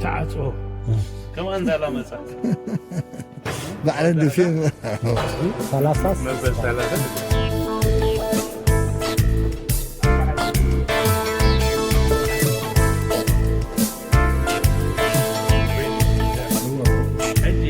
ተዓጽዎ። ከምኣ እንዳላመጻ። ባዕለን ድፊን። ሰላሳ መበል ሰላሳ። ሕጂ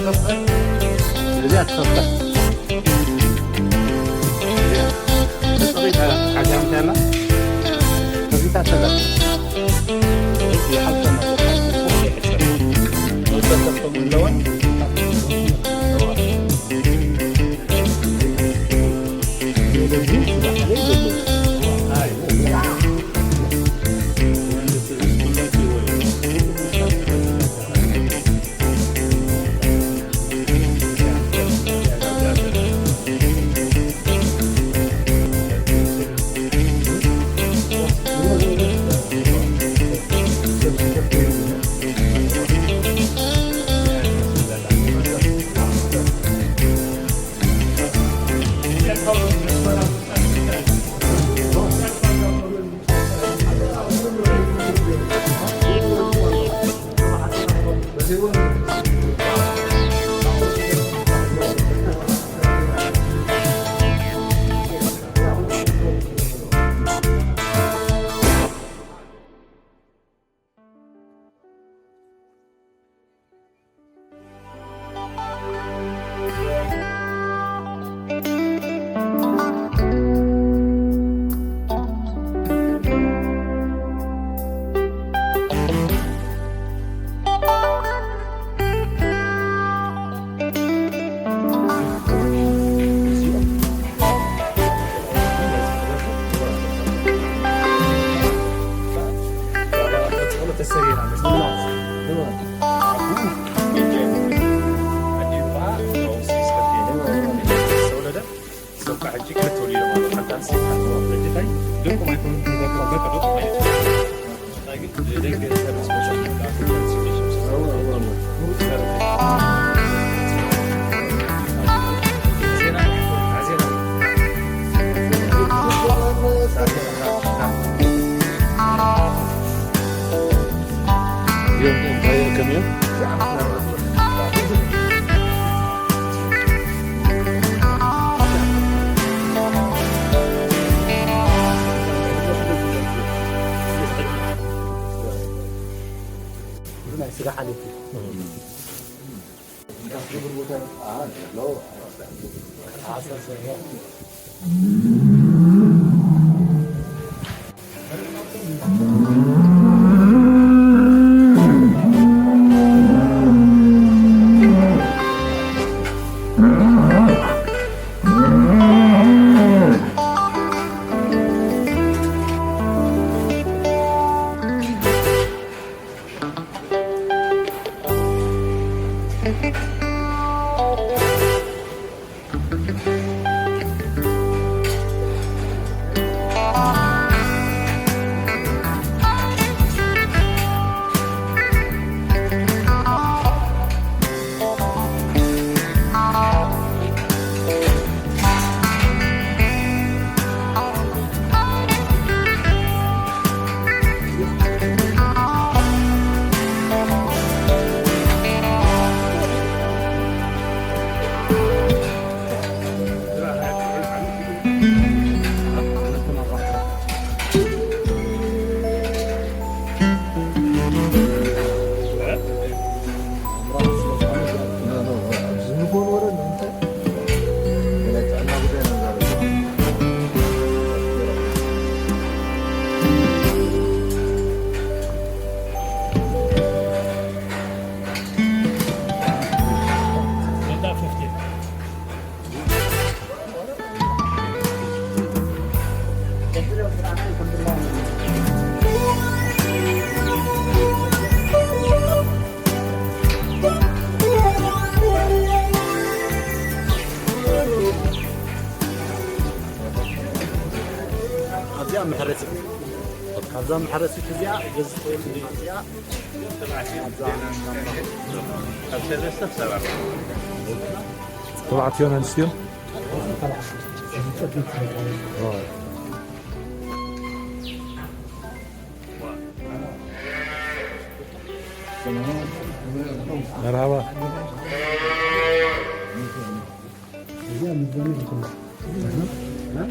እዚኣ ትኸፍታ። እዚኣ ተጸቒጣ ሓዚኣ እንታይ ኣላ? ከፊታ ሰላ። ይሓልፎም ኣለዎ። ይሕጸር። መውሰድ ከፍቶም ኣለወን። ናይ ስጋ ሓሊፍ እዩ። ኣብዚኣ መሕረሲት፣ ካብዛ መሕረሲት እዚኣ ገዝተወሉ እዚኣ ተባዕትዮን ኣንስትዮን? መርሃባ። እዚኣ ሚዛን ይኹን።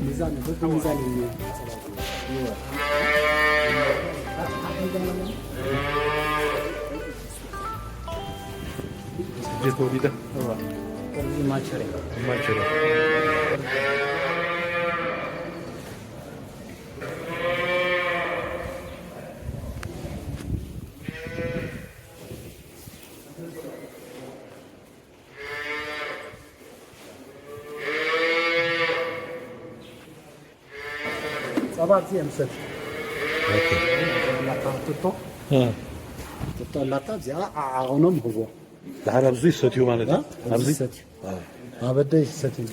ሚዛን፣ በቲ ሚዛን እዩ። ተወሊደ? እዋ። ቅርቢ ማቸሬ። ማቸሬ። ጸባ ኣብዚ እዮም ዝሰትዩ። ኦኬ። ኣላታ ጥጦ። እ። ጥጦ ኣላታ እዚኣ ዓዓቕኖም ህቦ። ድሓር ኣብዚ ይሰትዩ ማለት እዩ? እ? ኣብዚ ኣብዚ ይሰትዩ። እ። ኣብ ኣደ ይሰትዩ።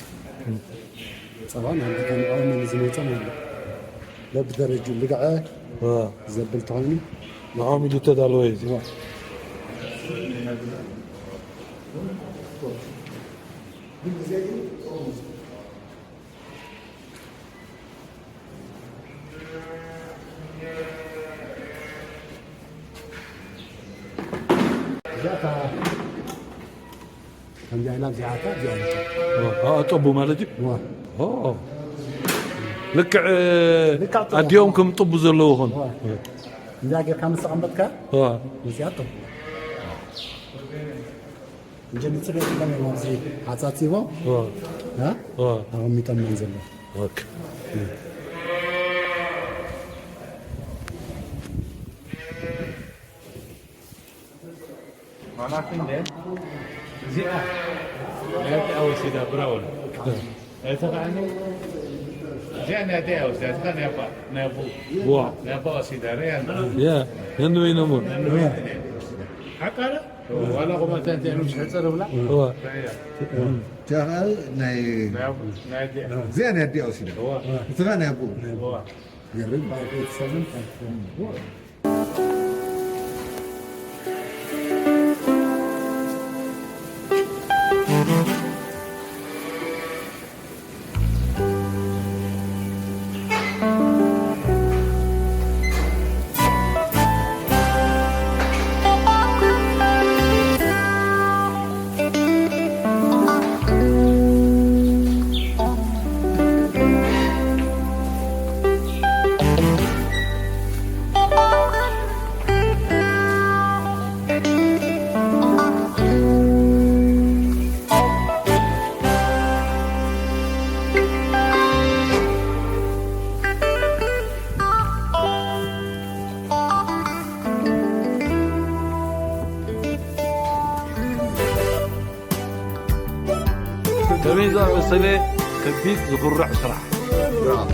ጸባ ናብ ገዛኦም እዩ ዝመጸ ማለት እዩ። በብደረጅኡ ልግዐ እ። ዘብል ተኾይኑ። ንዖም ኢሉ እተዳለወ እዩ እዚ። እዋ። እዚኣ እታ ከምዚኣ ኢላ እዚኣ እታ እዚኣ ኢላ። ዋ፣ ኣጠቡ ማለት እዩ? ዋ። ኦ። ልክዕ ልክዕ ጥቡ። ኣዲኦም ከም ጥቡ ዘለዎ ኾን። ዋ። እዚኣ ጌርካ ምስ ተቐመጥካ ዋ። እዚኣ ጥቡ። እንጂ ንጽሬት ኢሎም እዮም ኣብዚ ሓጻጺቦም፣ ዋ። እ? ዋ። ኣቐሚጦም እዮም ዘለዉ። ኦኬ። ማናት እንደ እዚኣ ናይ ኣዲኣ ወሲዳ ብራውን። እቲ ኸኣኒ እዚኣ ናይ ኣዲኣ ወሲዳ፣ እቲ ኸኣ ናይ ኣባ፣ ናይ ኣቦ። ዋ። ናይ ኣባ ወሲዳ፣ ርኣያ። ያ፣ ነንበይኖም እውን። ሓቃለ? ዋላ ቁመታ እንታይ ኢሉ ዝሕጽር ብላ? እዋ። እያ። እዚኣ ኸኣ ናይ ናይ ኣቦ፣ ናይ ኣዲኣ። እዚኣ ናይ ኣዲኣ ወሲዳ። እዋ። እቲ ኸኣ ናይ ኣቦ። እዋ። ገርም። ከመይ ዝኣመሰለ ከቢድ ዝኹርዕ ስራሕ። ብራቮ።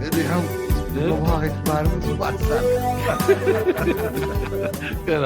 ገዲሖም እ? ሎምኻ ከይትበሃል እውን ጽቡቕ ትሰርሕ። ገና